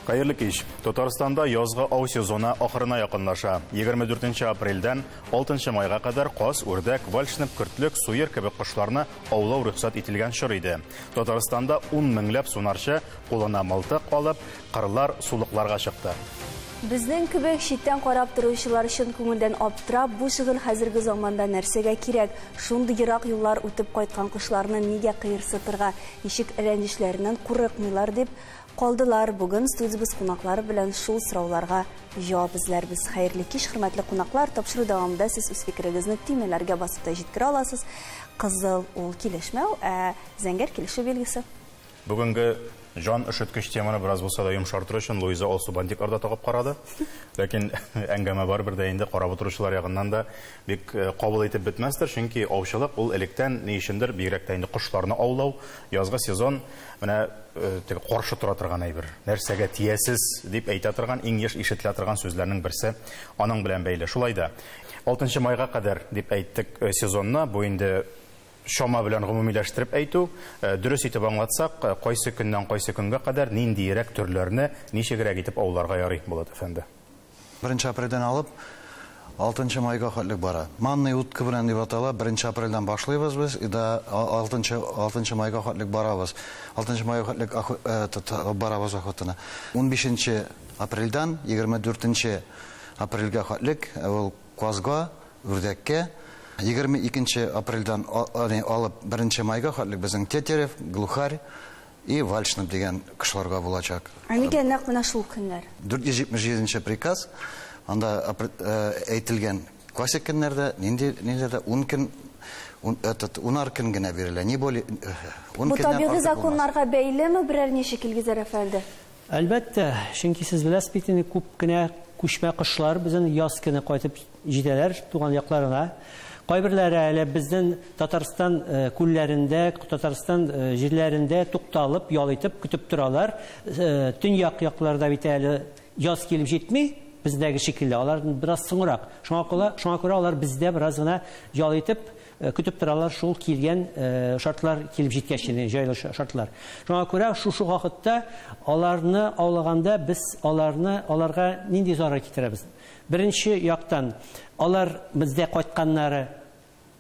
Хәерле кич. Татарстанда язгы ау сезоны ахырына якынлаша. 24 апрельдән 6 майга кадәр каз, үрдәк, вальшнеп, көртлек, суер кебек кошларны аулау рөхсәт ителгән чор иде. Татарстанда 10 меңләп сунарчы кулына мылтык алып, кырлар, сулыкларга чыкты. Безнең кебек читтән карап торучылар чын күңелдән аптырап, бу шөгыль хәзерге заманда нәрсәгә кирәк? Шундый ерак юллар үтеп кайткан кошларны нигә кыерсытырга, ничек рәнҗешләреннән курыкмыйлар дип калдылар. Бүген студиябез кунаклары белән шул сорауларга җавап эзләрбез. Хәерле кич, хөрмәтле кунаклар. Тапшыру дәвамында сез үз фикерегезне төймәләргә басып та җиткерә аласыз. Кызыл ул килешмәү, ә зәңгәр килешү билгесе. Бүгенге жан өшеткеч теманы бераз булса да йомшартыр өчен Луиза алсу бантиклар да тагып карады. Ләкин әңгәмә барыбер дә инде карап утыручылар ягыннан да бик кабул итеп бетмәстер, чөнки аучылык ул электән ни өчендер бигрәк тә инде кошларны аулау, язгы сезон менә теге каршы тора торган әйбер. Нәрсәгә тиясез дип әйтә торган иң еш ишетелә торган сүзләрнең берсе аның белән бәйле. Шулай да 6 майга кадәр дип әйттек сезонны, бу инде чама белән гомумиләштереп әйтү, дөрес итеп аңлатсак, кайсы көннән кайсы көнгә кадәр ниндиерәк төрләрне ничегрәк итеп ауларга ярый, Булат әфәнде? 1 апрельдән алып 6 майга хәтлек бара. Манный утка белән дип атала, 1 апрельдән башлыйбыз без, и да 6 майга хәтлек барабыз. 6 майга хәтлек барабыз охотына. 15 апрельдән 24 апрельгә хәтлек ул казга, үрдәккә. 22 апрельдән алып 1 майга хәтлек безнең тетерев, глухарь и вальшнеп дигән кошларга булачак. Ә нигә нәкъ менә шул көннәр? 477 приказ, анда әйтелгән классик көннәрдә, нинди ниләрдә 10 көн, этот, унар көн генә бирелә, не более, 10 Бу көннән табигый артык булмас. законнарга бәйлеме берәр ничек, Илгизәр әфәнде? Әлбәттә, чөнки сез беләсез бит инде күп кенә күчмә кошлар безнең яз көне кайтып җитәләр туган якларына. Кайберләре әле безнең Татарстан күлләрендә, Татарстан җирләрендә тукталып, ял итеп көтеп торалар. Төньяк якларда бит әле яз килеп җитми, бездәге шикелле, алар бераз соңрак. Шуңа күрә алар бездә бераз гына ял итеп көтеп торалар, шул килгән шартлар килеп җиткәч инде, җайлы шартлар. Шуңа күрә шушы вакытта аларны аулаганда без аларга нинди зарар китерәбез? Беренче яктан, алар бездә кайтканнары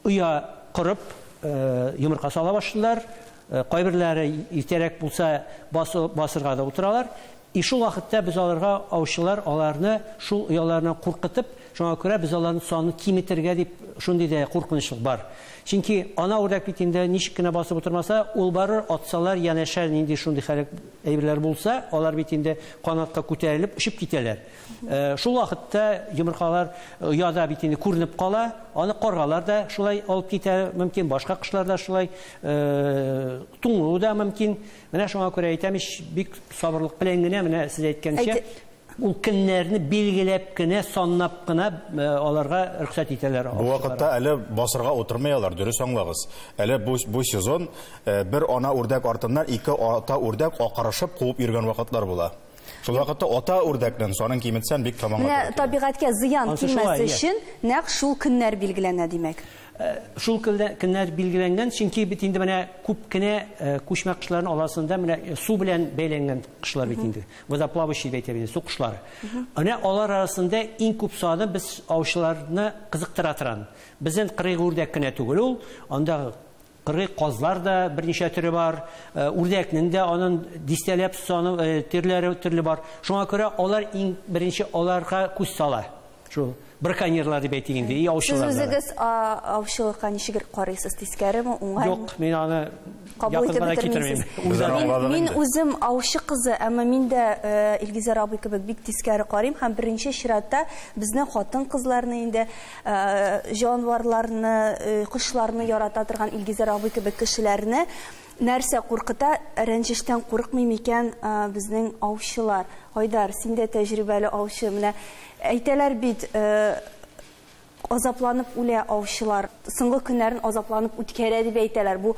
оя корып, йомырка сала башладылар. Кайберләре иртәрәк булса басырга да утыралар. И шул вакытта без аларга аучылар аларны шул ояларына куркытып, шуңа күрә без аларның санын киметергә дип шундый да куркынычлык бар. Чөнки ана үрдәк бит инде ничек кенә басып утырмаса, ул барыр, атсалар, янәшә нинди шундый хәл әйберләр булса, алар бит инде канатка күтәрелеп очып китәләр. Шул вакытта йомыркалар ояда бит инде күренеп кала, аны каргалар да шулай алып китә мөмкин, башка кошлар да шулай, туңу да мөмкин. Менә шуңа күрә әйтәм, ич бик сабырлык белән генә, менә сез әйткәнчә, ул көннәрне билгеләп кенә, санлап кына аларга рөхсәт итәләр. Бу вакытта әле басырга утырмый алар, дөрес аңлагыз. Әле бу сезон бер ана үрдәк артыннан ике ата үрдәк акырышып куып йөргән вакытлар була. Шул вакытта ата үрдәкнең санын киметсән бик таманга Менә туры килә. табигатькә зыян Ансы килмәс шулай, өчен нәкъ шул көннәр билгеләнә, димәк. Шул көннәр билгеләнгән, чөнки бит инде менә күп кенә күчмә кошларның арасында менә су белән бәйләнгән кошлар бит инде. Водоплавающий дип әйтәбез, су кошлары. Менә алар арасында иң күп саны без аучыларны кызыктыра торган. Безнең кыргый үрдәк кенә түгел ул, анда кыргый казлар да берничә төре бар, үрдәкнең дә аның дистәләп саны төрләре төрле бар. Шуңа күрә алар иң беренче аларга күз сала. Шул браконьерлар дип әйтик инде, и аучылар. Сез үзегез, аучылыкка ничек карыйсыз, тискәреме, уңаймы? Юк, мин аны Кабул итеп якын гына китермим. бетермисез. Үзем аңладым Мин инде. үзем аучы кызы, әмма мин дә Илгизәр абый кебек бик тискәре карыйм һәм беренче чиратта безнең хатын-кызларны инде җанварларны, кошларны ярата торган Илгизәр абый кебек кешеләрне нәрсә куркыта, рәнҗештән курыкмый микән безнең аучылар? Айдар, син дә тәҗрибәле аучы. Менә әйтәләр бит, азапланып үлә аучылар, соңгы көннәрен азапланып үткәрә дип әйтәләр. Бу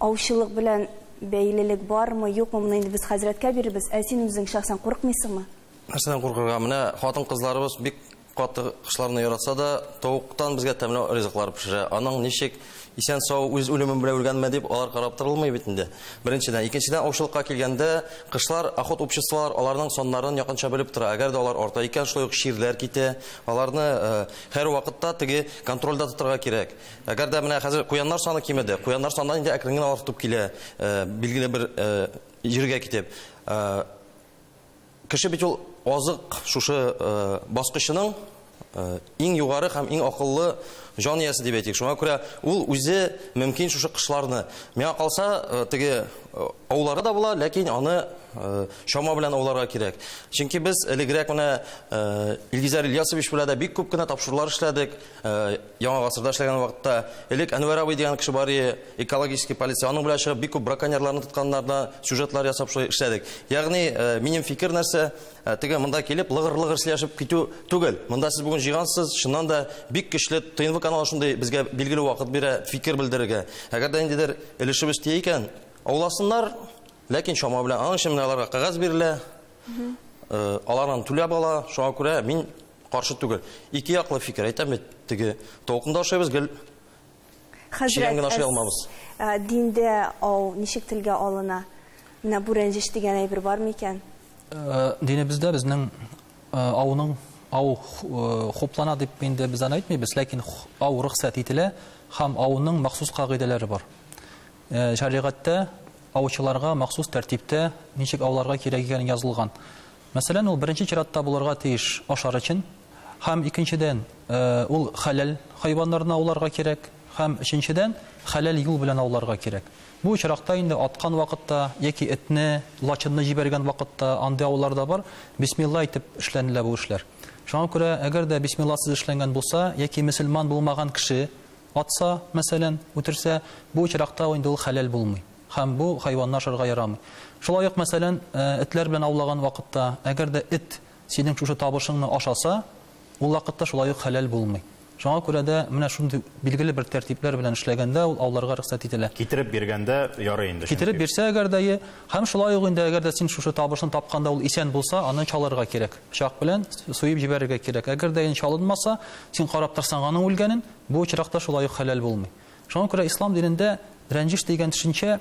аучылык белән бәйлелек бармы, юкмы? Моны инде без хәзрәткә бирербез. Ә син үзең шәхсән курыкмыйсыңмы? Нәрсәдән куркырга? Менә хатын-кызларыбыз бик каты кошларны яратса да, тавыктан безгә тәмле ризыклар пешерә. Аның ничек исән сау үз үлемен белән үлгәнме дип алар карап торылмый бит инде. Беренчедән, икенчедән аучылыкка килгәндә, кышлар охот обществолар аларның саннарын якынча белеп тора. Әгәр дә алар арта икән, шулай ук чирләр китә. Аларны һәр вакытта теге контрольдә тотарга кирәк. Әгәр дә менә хәзер куяннар саны кимеде. Куяннар саны инде әкрен генә артып килә, билгеле бер җиргә китеп. Кеше бит ул азык шушы баскычының иң югары һәм иң акыллы җан иясе дип әйтик. Шуңа күрә ул үзе мөмкин шушы кышларны. Миңа калса, теге аулары да була, ләкин аны чама белән ауларга кирәк. Чөнки без элегрәк менә Илгизәр Ильясович белән дә бик күп кенә тапшырулар эшләдек. Яңа гасырда эшләгән вакытта элек Әнвәр абый дигән кеше бар иде, экологический полиция, аның белән чыгып бик күп браконьерларны тотканнарда сюжетлар ясап шулай эшләдек. Ягъни минем фикер нәрсә, теге монда килеп лыгыр-лыгыр сөйләшеп китү түгел. Монда сез бүген җыйгансыз, чыннан да бик көчле ТНВ каналы шундый безгә билгеле вакыт бирә фикер белдерергә. Әгәр дә ниндидер өлешебез тия икән, ауласыннар, ләкин чама белән. Аның өчен менә аларга кәгазь бирелә, алардан түләп ала. Шуңа күрә мин каршы түгел. Ике яклы фикер әйтәм бит, теге тавыкны да ашыйбыз, гел чирәм генә ашый алмабыз. Диндә ау ничек телгә алына? Менә бу рәнҗеш дигән әйбер бар микән? Динебездә безнең ауның ау хуплана дип инде без аны әйтмибез, ләкин ау рөхсәт ителә һәм ауның махсус кагыйдәләре бар. Шәригатьтә аучыларга махсус тәртиптә ничек ауларга кирәк икәнен язылган. Мәсәлән, ул беренче чиратта булырга тиеш ашар өчен, һәм икенчедән, ул хәләл хайваннарны ауларга кирәк, һәм өченчедән, хәләл юл белән ауларга кирәк. Бу очракта инде аткан вакытта яки этне, лачынны җибәргән вакытта андый аулар да бар, бисмилла итеп эшләнелә бу эшләр. Шуңа күрә, әгәр дә бисмилласыз эшләнгән булса, яки мөселман булмаган кеше атса, мәсәлән, үтерсә, бу очракта инде ул хәләл булмый. Һәм бу хайванны ашарга ярамый. Шулай ук, мәсәлән, этләр белән аулаган вакытта, әгәр дә эт синең шушы табышыңны ашаса, ул вакытта шулай ук хәләл булмый. Шуңа күрә дә менә шундый билгеле бер тәртипләр белән эшләгәндә ул ауларга рөхсәт ителә. Китереп биргәндә ярый инде. Китереп бирсә әгәр дә, һәм шулай ук инде әгәр дә син шушы табышны тапканда ул исән булса, аны чалырга кирәк. Пычак белән суеп җибәрергә кирәк. Әгәр дә инде чалынмаса, син карап торсаң аның үлгәнен, бу очракта шулай ук хәләл булмый. Шуңа күрә ислам динендә рәнҗеш дигән төшенчә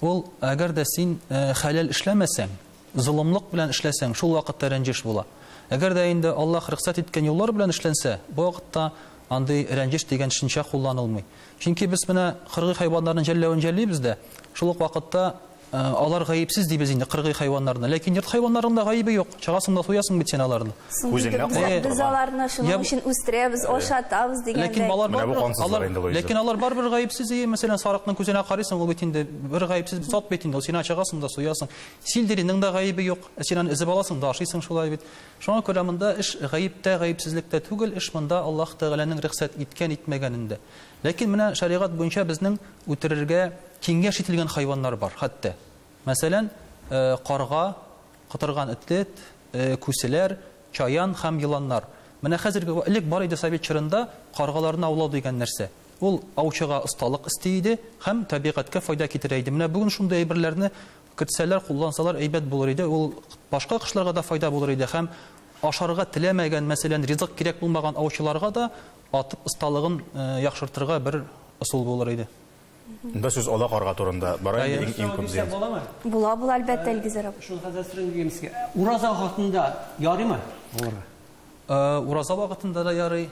ул әгәр дә син хәләл эшләмәсәң, золымлык белән эшләсәң, шул вакытта рәнҗеш була. Әгәр дә инде Аллаһ рөхсәт иткән юллар белән эшләнсә, бу вакытта андый рәнҗеш дигән төшенчә кулланылмый. Чөнки без менә кыргый хайваннарны җәлләвен җәллибез дә, шул ук вакытта алар гаепсез дибез инде кыргый хайваннарны. Ләкин йорт хайваннарының да гаебе юк. Чыгасың да суясың бит син аларны. Үзеңә карап Без аларны шуның өчен үстерәбез, ашатабыз дигәндәй. Ләкин алар барыбер, ләкин алар барыбер гаепсез. Мәсәлән, сарыкның күзенә карыйсың, ул бит инде бер гаепсез зат бит инде. Ул син чыгасың да суясың. Силдеринең дә гаебе юк. Син аны эзеп аласың да ашыйсың шулай бит. Шуңа күрә монда эш гаептә, гаепсезлектә түгел, эш монда Аллаһ Тәгаләнең рөхсәт иткән, итмәгәнендә. Ләкин менә шәригать буенча безнең үтерергә киңәш ителгән хайваннар бар, хәтта. Мәсәлән, карга, котырган эт, күселәр, чаян һәм еланнар. Менә хәзерге элек бар иде совет чорында каргаларны аулау дигән нәрсә. Ул аучыга осталык исти иде һәм табигатькә файда китерә иде. Менә бүген шундый әйберләрне кертсәләр, куллансалар әйбәт булыр иде. Ул башка кошларга да файда булыр иде һәм ашарга теләмәгән, мәсәлән, ризык кирәк булмаган аучыларга да атып осталыгын яхшыртырга бер ысул булыр иде. Бу сүз ала карга турында бара инде иң күп зыян. Була, була әлбәттә, Илгизәр абый. Шул хәзер сорыйм дигән сезгә. Ураза вакытында ярыймы? Булырга. Ураза вакытында да ярый.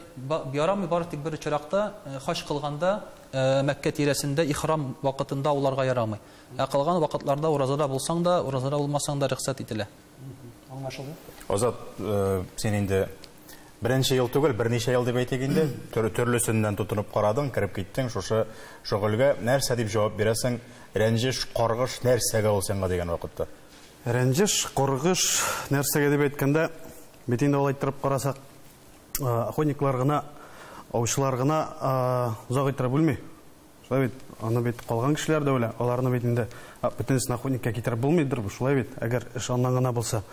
Ярамый бары тик бер очракта, хаҗ кылганда, Мәккә тирәсендә ихрам вакытында уларга ярамый. Ә калган вакытларда уразада булсаң да, уразада булмасаң да рөхсәт ителә. Аңлашылды. Азат, син инде беренче ел түгел, берничә ел дип әйтик инде, төрлесеннән тотынып карадың, кереп киттең шушы шөгыльгә. Нәрсә дип җавап бирәсең? Рәнҗеш, каргыш нәрсәгә ул сиңа дигән вакытта? Рәнҗеш, каргыш нәрсәгә дип әйткәндә, бит инде алай иттереп карасак, охотниклар гына, аучылар гына озак иттереп үлми. Шулай бит, аны бит калган кешеләр дә үлә, аларны бит инде бөтенесен охотникка китереп булмыйдыр, шулай бит, әгәр эш аннан гына булса.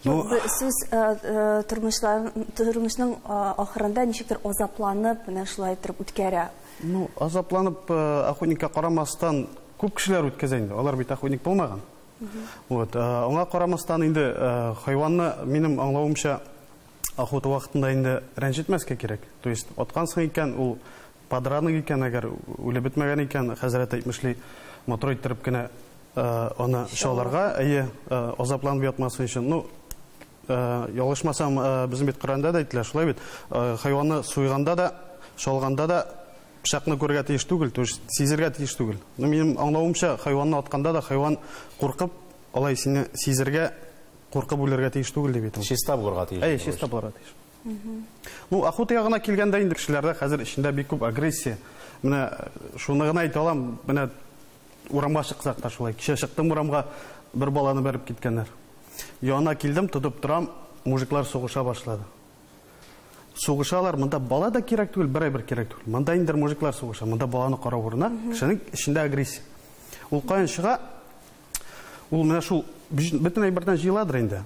Сүз тормышның ахырында ничектер азапланып, менә шулай иттереп үткәрә. Ну, азапланып охотникка карамастан күп кешеләр үткәзә инде. Алар бит охотник булмаган. Вот, аңа карамастан инде хайванны минем аңлавымча Охота вакытында инде рәнҗетмәскә кирәк. То есть аткансың икән, ул подранок икән, әгәр үлеп бетмәгән икән, хәзрәт әйтмешли, матур иттереп кенә аны чалырга, әйе, азапланып ятмасын өчен. Ну, ялгышмасам, безнең бит Коръәндә дә әйтелә, шулай бит, хайванны суйганда да, чалганда да пычакны күрергә тиеш түгел, то есть сизергә тиеш түгел. Ну, минем аңлавымча, хайванны атканда да хайван куркып, алай сине сизергә, куркып үлергә тиеш түгел дип әйтәм. Чиста булырга тиеш. Әйе, чиста булырга тиеш. Ну, охота ягына килгәндә инде кешеләрдә хәзер эчендә бик күп агрессия. Менә шуны гына әйтә алам, менә урамга чыксак та шулай. Кичә чыктым урамга, бер баланы бәреп киткәннәр. Янына килдем, тотып торам, мужиклар сугыша башлады. Сугышалар, монда бала да кирәк түгел, бер әйбер кирәк түгел. Монда инде мужиклар сугыша, монда баланы карау урынына кешенең эчендә агрессия. Ул каян чыга? Ул менә шул бөтен әйбердән җыеладыр инде.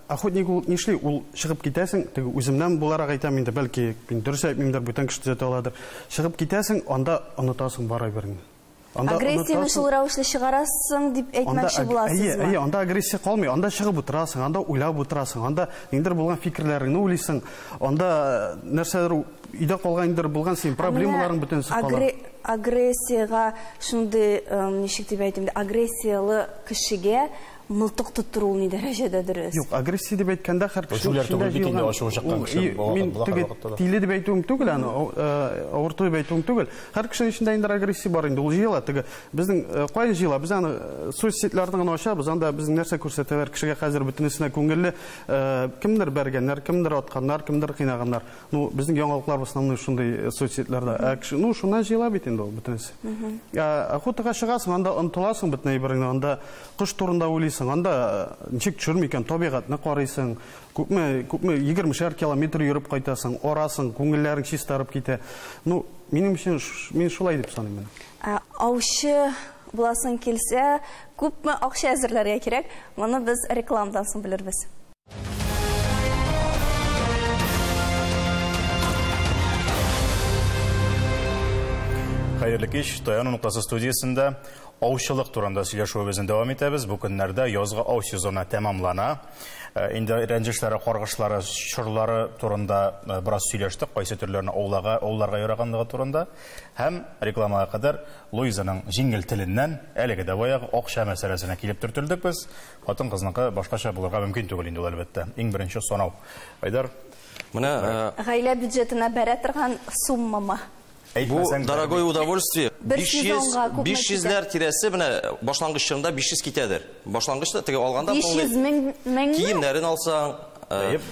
Охотник ул нишли? Ул чыгып китәсең, теге үземнән буларак әйтәм инде, бәлки мин дөрес әйтмимдер, бүтән кеше төзәтә аладыр. Чыгып китәсең, анда онытасың бар әйбереңне. Агрессияне шул рәвешле чыгарасың дип әйтмәкче буласызмы? Әйе, анда агрессия калмый, анда чыгып утырасың, анда уйлап утырасың, анда ниндидер булган фикерләреңне уйлыйсың, анда нәрсәдер өйдә калган ниндидер булган синең проблемаларың бөтенесе кала. Агрессиягә шундый, ничек дип әйтим, агрессиялы кешегә мылтык тоттыру ни дәрәҗәдә дөрес? Юк, агрессия дип әйткәндә һәр кеше Җүләр түгел бит инде ачуы чыккан кеше. Мин теге тиле дип әйтүем түгел, аны авырту дип әйтүем түгел. Һәр кешенең эчендә инде агрессия бар инде, ул җыела. Теге безнең каян җыела? Без аны соцсетьләрне генә ачабыз, анда безнең нәрсә күрсәтәләр кешегә хәзер бөтенесенә күңелле, кемдер бәргәннәр, кемдер атканнар, кемдер кыйнаганнар. Ну, безнең яңалыклар в основном шундый соцсетьләрдә. Ә кеше, ну, шуннан җыела бит инде ул бөтенесе. Охотага чыгасың, анда онытыласың бөтен әйбереңне, анда кош турында уйлыйсың, анда ничек төшерми икән, табигатьне карыйсың, күпме, күпме 20 километр йөреп кайтасың, арасың, күңелләрең чистарып китә. Ну, минем өчен мин шулай дип саныйм менә. Аучы буласың килсә, күпме акча әзерләргә кирәк? Моны без рекламадан соң белербез. Хәерле кич, Таяну ноктасы студиясендә аучылык турында сөйләшүебезне дәвам итәбез. Бу көннәрдә язгы ау сезоны тәмамлана. Инде рәнҗешләре, каргышлары, чорлары турында бераз сөйләштек, кайсы төрләрне ауларга яраганлыгы турында. Һәм рекламага кадәр Луизаның җиңел теленнән әлеге дә баягы акча мәсьәләсенә килеп төртелдек без. Хатын-кызныкы башкача булырга мөмкин түгел инде ул, әлбәттә. Иң беренче санау. Айдар, менә гаилә бюджетына бәрә торган суммамы? Бу дорогое удовольствие. 500-ләр тирәсе менә башлангыч чорында 500 китәдер. Башлангычта теге алганда 500 мең киемнәрен алсаң,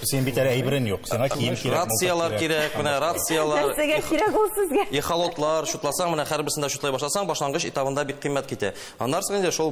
син бит әле әйберен юк. Сиңа кием кирәк, рациялар кирәк, менә рациялар. Нәрсәгә кирәк ул сезгә? Эхолотлар, шутласаң, менә һәрберсендә шутлай башласаң, башлангыч этабында бик кыйммәт китә. Аннан соң инде шул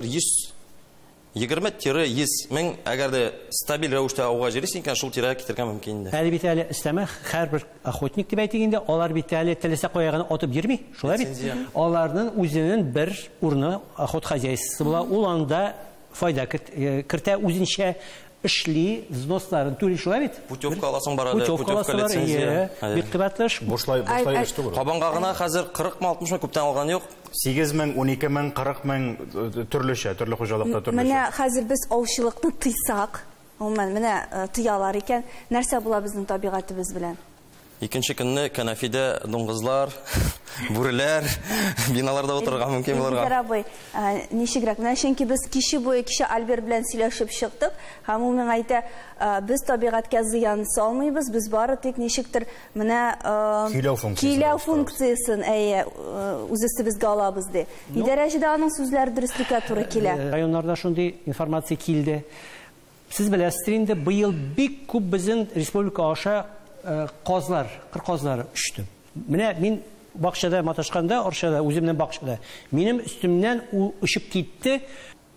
120-100 мең, әгәр дә стабиль рәвештә ауга җөрисең икән, шул тирәгә китергә мөмкин инде. Әле бит әле өстәмә һәрбер охотник дип әйтик инде, алар бит әле теләсә кая гына атып йөрми, шулай бит? Аларның үзенең бер урыны охот хозяйствосы була, ул анда файда кертә, үзенчә эшли, взносларын түли, шулай бит? Путевка аласың бар әле, путевка, лицензия. Бик кыйбатлы эш. Бушлай эш түгел. Кабанга гына хәзер 40 мең, 60 мең күптән алган юк. 8 мең, 12 мең, 40 мең төрлечә, төрле хуҗалыкта төрлечә. Менә хәзер без аучылыкны тыйсак, гомумән, менә тыялар икән, нәрсә була безнең табигатебез белән? Икенче көнне кәнәфидә дуңгызлар, бүреләр, биналарда утырырга мөмкин булырга. Илгизәр абый, ничегрәк? Менә чөнки без киче буе кичә Альберт белән сөйләшеп чыктык, һәм ул миңа әйтә, без табигатькә зыян салмыйбыз, без бары тик ничектер менә көйләү функциясен, әйе, үз өстебезгә алабыз ди. Ни дәрәҗәдә аның сүзләре дөреслеккә туры килә? Районнарда шундый информация килде. Сез беләсез инде, быел бик күп безнең республика аша казлар, кыр казлары очты. Менә мин бакчада маташканда, Арчада, үземнең бакчада, минем өстемнән очып китте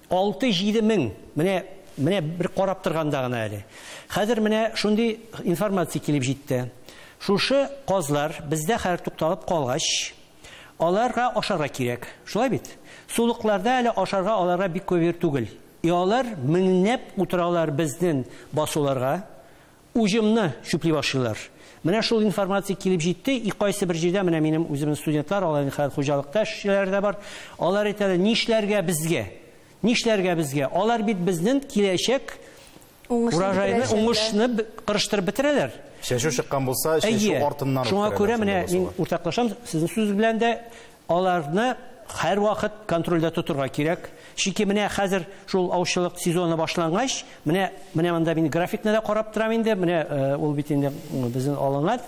6-7 мең. Менә бер карап торганда гына әле. Хәзер менә шундый информация килеп җитте. Шушы казлар бездә хәзер тукталып калгач, аларга ашарга кирәк. Шулай бит? Сулыкларда әле ашарга аларга бик күп җир түгел. И алар меңләп утыралар безнең басуларга. Уҗымны чүпли башлыйлар. Менә шул информация килеп җитте, и кайсы бер җирдә менә минем үземнең студентлар, алар хәзер хуҗалыкта эшчеләр дә бар. Алар әйтәләр, нишләргә безгә? Нишләргә безгә? Алар бит безнең киләчәк Урожайны, уңышны кырыштырып бетерәләр. Чәчү чыккан булса, чәчү артыннан. Шуңа күрә менә мин уртаклашам сезнең сүз белән дә, аларны һәрвакыт контрольдә тотырга кирәк. Чөнки менә хәзер шул аучылык сезоны башлангач, менә монда мин графикны да карап торам инде, менә ул бит инде безнең алынган.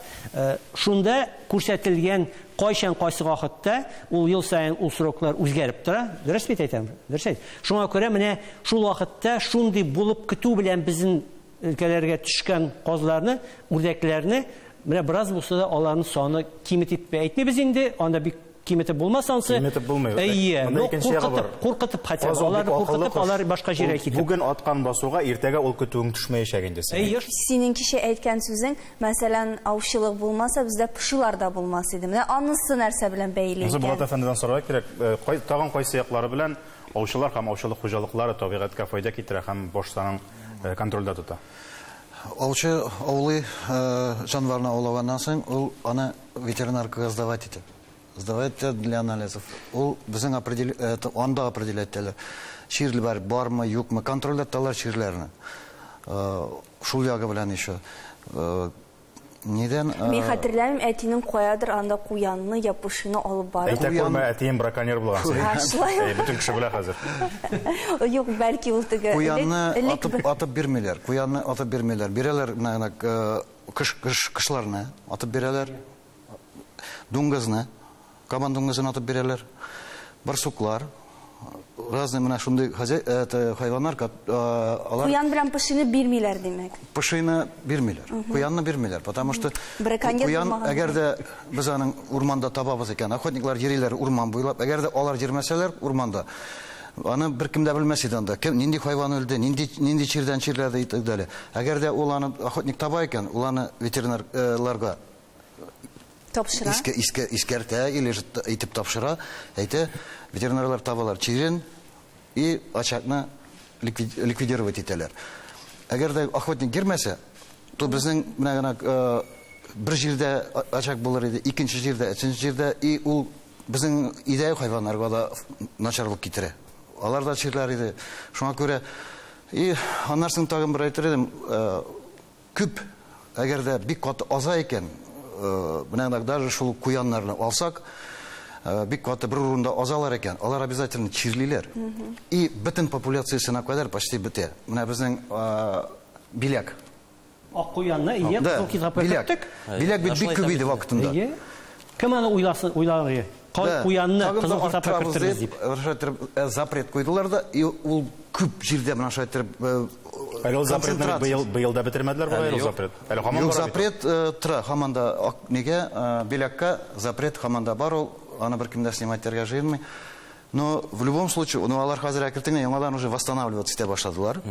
Шунда күрсәтелгән кайчан кайсы вакытта ул ел саен ул сроклар үзгәреп тора. Дөрес бит әйтәм? Дөрес әйт. Шуңа күрә менә шул вакытта шундый булып көтү белән безнең өлкәләргә төшкән казларны, үрдәкләрне менә бераз булса да аларның саны киметеп әйтмибез инде, анда бик киметеп булмас ансы. Киметеп булмый. Әйе, куркытып хотя бы, аларны куркытып, алар башка җиргә китеп. Бүген аткан басуга иртәгә ул көтүең төшмәячәк инде синең. Синең кичә әйткән сүзең, мәсәлән, аучылык булмаса, бездә пошилар да булмас иде. Менә анысы нәрсә белән бәйле икән? Булат әфәндедән сорарга кирәк, тагын кайсы яклары белән аучылар һәм аучылык хуҗалыклары табигатькә файда китерә һәм баш санын контрольдә тота? Аучы аулый җанварны аулаганнан соң, ул аны ветеринаркага сдавать итә. Сдавать для анализов. Ул безнең анда определять итәләр. Чирләр бармы, юкмы, контрольдә тоталар чирләрне. Шул ягы белән еще. Нидән? Мин хәтерләмим, әтинең каядыр анда куянны, я пошины алып барып. Әйтә күрмә, әтием браконьер булган. Бөтен кеше белә хәзер. Юк, бәлки ул теге. Куянны атып бирмиләр. Куянны атып бирмиләр. Бирәләр менә кышларны атып бирәләр. Дуңгызны, кабан дуңгызын атып бирәләр. Барсуклар, разные менә шундый хайваннар, алар. Куян белән пошины бирмиләр, димәк. Пошины бирмиләр, куянны бирмиләр, потому что куян, әгәр дә без аның урманда табабыз икән, охотниклар йөриләр урман буйлап, әгәр дә алар йөрмәсәләр урманда, аны беркем дә белмәс иде анда, кем нинди хайван үлде, нинди чирдән чирләде и так далее. Әгәр дә ул аны охотник таба икән, ул аны ветеринарларга тапшыра. Искәртә или итеп тапшыра, әйтә, ветеринарлар табалар чирен и очагны ликвидировать итәләр. Әгәр дә охотник girмәсә, то безнең менә генә бер җирдә очаг булыр иде, икенче җирдә, өченче җирдә, и ул безнең өйдәге хайваннарга да начарлык китерә. Алар да чирләр иде. Шуңа күрә, и аннан соң тагын бер әйтер идем, күп, әгәр дә бик каты аза икән, менә даже шул куяннарны алсак, бик каты бер урында азалар икән, алар обязательно чирлиләр. И бөтен популяциясенә кадәр почти бетә. Менә безнең биләк. Ак куянны ие кызыл китапка керттек. Биләк бит бик күп иде вакытында. Кем аны уйласын, уйлар? Куянны кызыл китапка кертербез дип. Запрет куйдылар да, и ул күп җирдә менә шулай итеп. Әле ул запретны быел да бетермәделәр бугай, ул запрет. Әле һаман бар. Запрет тора, һаман да нигә биләккә запрет һаман да бар ул, аны беркем дә снимать итәргә җыенмый. Но в любом случае, ну алар хәзер әкрен генә яңадан уже восстанавливаться итә башладылар.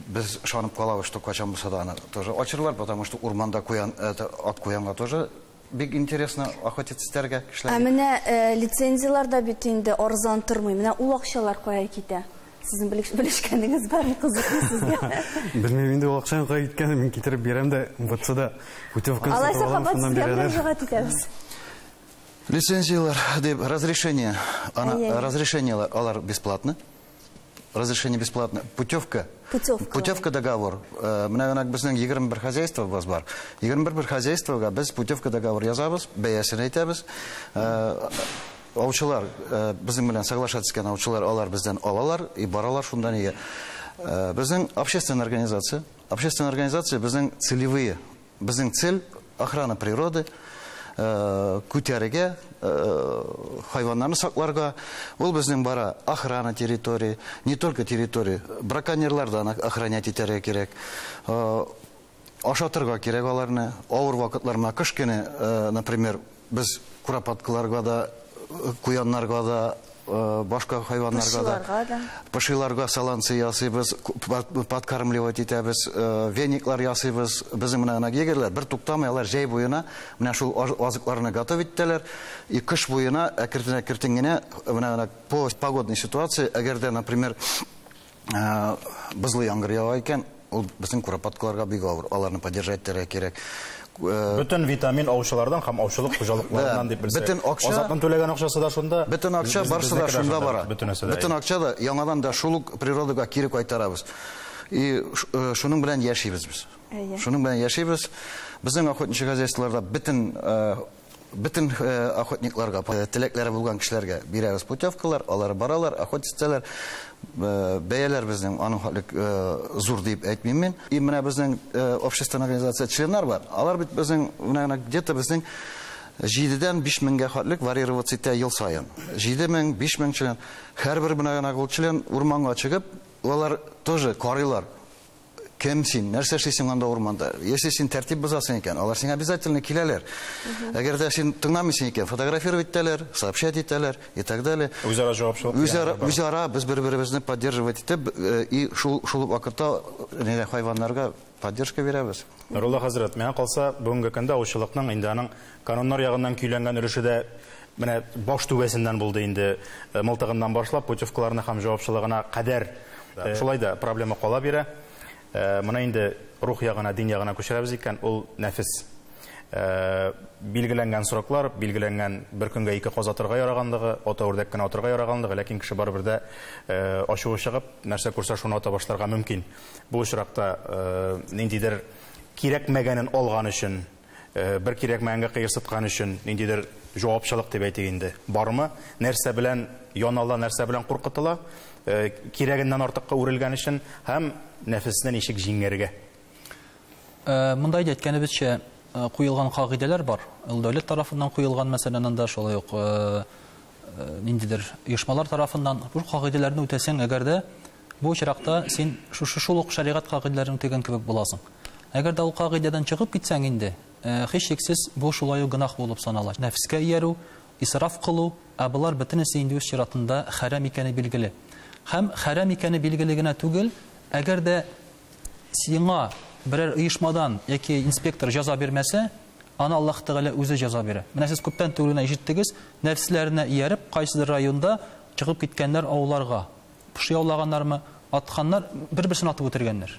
Без ышанып калабыз, что кайчан булса да аны тоже ачырлар, потому что урманда куян, это ак куянга тоже бик интересно охотиться итәргә кешеләргә. Ә менә лицензияләр дә бит инде арзан тормый. Менә ул акчалар кая китә? Сезнең белешкәнегез бармы, кызыкмы сезгә? Белмим инде ул акчаның кая киткәнен, мин китереп бирәм дә, МВЦда путевканы сатып алам, шуннан бирәләр. Лицензияләр дип разрешение, разрешениеләр алар бесплатно. Разрешение бесплатно. Путевка. Путевка договор. Менә генә безнең 21 хозяйствобыз бар. 21 хозяйствога без путевка договор язабыз, бәясен әйтәбез. Аучылар безнең белән соглашаться иткән аучылар алар бездән алалар и баралар шунда нигә. Безнең общественная организация, общественная организация безнең целевые, безнең цель охрана природы, күтәрергә, хайваннарны сакларга. Ул безнең бара охрана территории, не только территории, браконьерлардан охранять итәргә кирәк. Ашатырга кирәк аларны. Авыр вакытлар менә кыш көне, например, без куропаткаларга да, куяннарга да, башка хайваннарга да, пошиларга саланцы ясыйбыз, подкармливать итәбез, вениклар ясыйбыз. Безнең менә егерьләр бер туктамый, алар җәй буена менә шул азыкларны готовить итәләр. И кыш буена әкрен-әкрен генә менә по погодной ситуации, әгәр дә, например, бозлы яңгыр ява икән, ул безнең куропаткаларга бик авыр, аларны поддержать итәргә кирәк. Бөтен витамин аучылардан һәм аучылык хуҗалыкларыннан дип белсәк. Бөтен акча, Азатның түләгән акчасы да шунда. Бөтен акча барсы да шунда бара. Бөтен акча да яңадан да шул ук природага кире кайтарабыз. И шуның белән яшибез без. Шуның белән яшибез. Безнең охотничий хозяйстволарда бөтен охотникларга, теләкләре булган кешеләргә бирәбез путевкалар, алар баралар, охотиться. Бәяләр безнең аның хәтлек зур дип әйтмим мин. И менә безнең общественная организация членнар бар. Алар бит безнең менә где-то безнең 7-дән 5 меңгә хәтлек варьироваться итә ел саен. 7 мең, 5 мең член. Һәрбер менә генә ул член урманга чыгып, алар тоже карыйлар. Кем син, нәрсә эшлисең анда урманда? Если син тәртип бозасың икән, алар сиңа обязательно киләләр. Әгәр дә син тыңламыйсың икән, фотографировать итәләр, сообщать итәләр и так далее. Үзара җавапчылык. Үзара без бер-беребезне поддерживать итеп, и шул вакытта хайваннарга поддержка бирәбез. Нурулла хәзрәт, миңа калса, бүгенге көндә аучылыкның инде аның кануннар ягыннан көйләнгән өлеше дә менә баш түбәсеннән булды инде, мылтыгыннан башлап путевкаларына һәм җавапчылыгына кадәр. Шулай да проблема кала бирә. Моны инде рух ягына, дин ягына күчерәбез икән, ул нәфис. Билгеләнгән сроклар, билгеләнгән бер көнгә 2 каз атырга яраганлыгы, ата үрдәк кенә атырга яраганлыгы, ләкин кеше барыбер дә ачуы чыгып, нәрсә күрсә шуны ата башларга мөмкин. Бу очракта ниндидер кирәкмәгәнен алган өчен, бер кирәкмәгәнгә кыерсыткан өчен ниндидер җавапчылык дип әйтик инде, бармы? Нәрсә белән янала, нәрсә белән куркытыла? Кирәгеннән артыкка үрелгән өчен һәм нәфесне ничек җиңәргә? Монда әйткәнебезчә, куелган кагыйдәләр бар. Ул дәүләт тарафыннан куелган, мәсәлән, анда шулай ук ниндидер оешмалар тарафыннан. Бу кагыйдәләрне үтәсәң, әгәр дә бу очракта син шушы шул ук шәригать кагыйдәләрен үтәгән кебек буласың. Әгәр дә ул кагыйдәдән чыгып китсәң инде, һичшиксез бу шулай ук гөнаһ булып санала. Нәфескә иярү, исраф кылу, ә болар бөтенесе инде үз чиратында хәрам икәне билгеле. Һәм хәрам икәне билгеле генә түгел, әгәр дә сиңа берәр оешмадан яки инспектор җәза бирмәсә, аны Аллаһ Тәгалә үзе җәза бирә. Менә сез күптән түгел генә ишеттегез, нәфсләренә ияреп, кайсыдыр районда чыгып киткәннәр авылларга. Поши аулаганнармы, атканнар, бер-берсен атып үтергәннәр.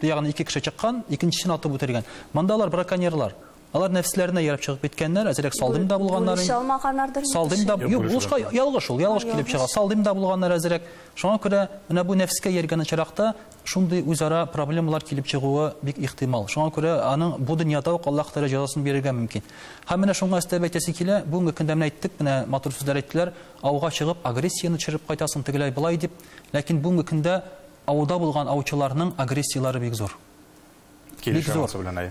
Ягъни ике кеше чыккан, икенчесен атып үтергән. Монда алар браконьерлар. Алар нәфсләренә ияреп чыгып киткәннәр, әзрәк салдым да булганнар. Салдым да, юк, булышка ялгыш ул, ялгыш килеп чыга. Салдым да булганнар әзрәк. Шуңа күрә менә бу нәфскә ияргән очракта шундый үзара проблемалар килеп чыгуы бик ихтимал. Шуңа күрә аның бу дөньяда ук Аллаһ Тәгалә җәзасын бирергә мөмкин. Һәм менә шуңа өстәп әйтәсе килә, бүгенге көндә менә әйттек, менә матур сүзләр әйттеләр, ауга чыгып агрессияне төшереп кайтасың тегеләй болай дип. Ләкин бүгенге көндә ауда булган аучыларның агрессияләре бик зур. Бик зур.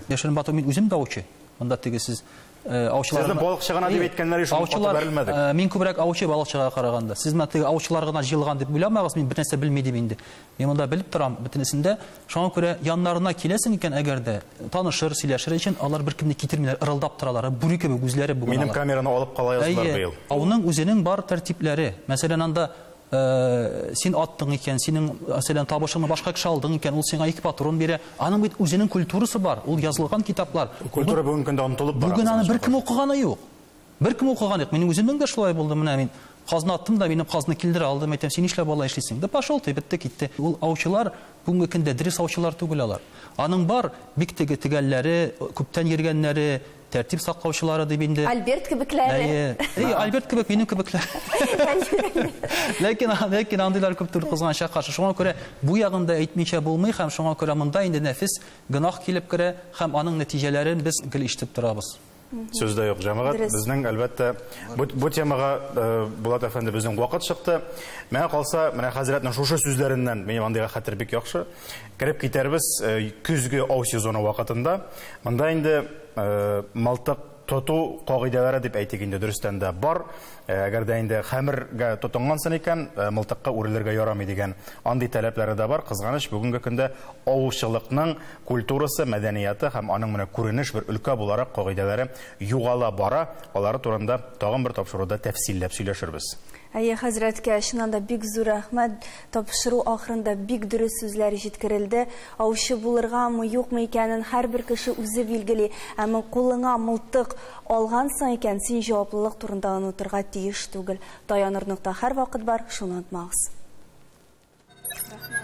Яшерен бату, мин үзем дә аучы. Монда теге сез аучылар. Сезне балыкчы гына дип әйткәннәр өчен аучылар, мин күбрәк аучы балыкчыга караганда. Сез менә теге аучылар гына җыелган дип уйламагыз, мин бер нәрсә белми дип инде. Мин монда белеп торам бөтенесендә. Шуңа күрә яннарына киләсең икән, әгәр дә танышыр, сөйләшер өчен алар беркемне китермиләр, ырылдап торалар. Бүре кебек үзләре бүген. Минем камераны алып кала язлар быел. Ауның үзенең бар тәртипләре. Мәсәлән, анда син аттың икән, синең, мәсәлән, табышыңны башка кеше алдың икән, ул сиңа ике патрон бирә. Аның бит үзенең культурасы бар, ул язылган китаплар. Культура бүгенге көндә онытылып бара. Бүген аны беркем укыганы юк. Беркем укыганы юк. Минем үземнең дә шулай булды. Менә мин казны аттым да, минем казны килдерә алдым, әйтәм, син нишләп алай эшлисең? Да пошел ты, бетте китте. Ул аучылар бүгенге көндә дөрес аучылар түгел алар. Аның бар бик теге тегәлләре, күптән йөргәннәре, тәртип саклаучылары дип инде. Альберт кебекләре. Әйе, Альберт кебек, минем кебекләр. Ләкин андыйлар күп түгел, кызганычка каршы. Шуңа күрә бу ягын да әйтмичә булмый, һәм шуңа күрә монда инде нәфис гөнаһ килеп керә, һәм аның нәтиҗәләрен без гел ишетеп торабыз. Сүз дә юк, җәмәгать. Безнең әлбәттә бу темага Булат әфәнде безнең вакыт чыкты. Миңа калса, менә хәзрәтнең шушы сүзләреннән минем андыйга хәтер бик яхшы. Кереп китәрбез көзге ау сезоны вакытында. Монда инде мылтык тоту кагыйдәләре дип әйтик инде, дөрестән дә бар. Әгәр дә инде хәмергә тотынгансың икән, мылтыкка үрелергә ярамый дигән андый таләпләре дә бар. Кызганыч, бүгенге көндә аучылыкның культурасы, мәдәнияте һәм аның менә күренеш бер өлкә буларак кагыйдәләре югала бара. Алары турында тагын бер тапшыруда тәфсилләп сөйләшербез. Әйе, хәзрәткә чыннан да бик зур рәхмәт. Тапшыру ахырында бик дөрес сүзләр җиткерелде. Аучы булыргамы, юкмы икәнен һәрбер кеше үзе билгели. Әмма кулыңа мылтык алгансың икән, син җаваплылык турында онытырга тиеш түгел. Таяныр нокта һәрвакыт бар, шуны онытмагыз. Рәхмәт.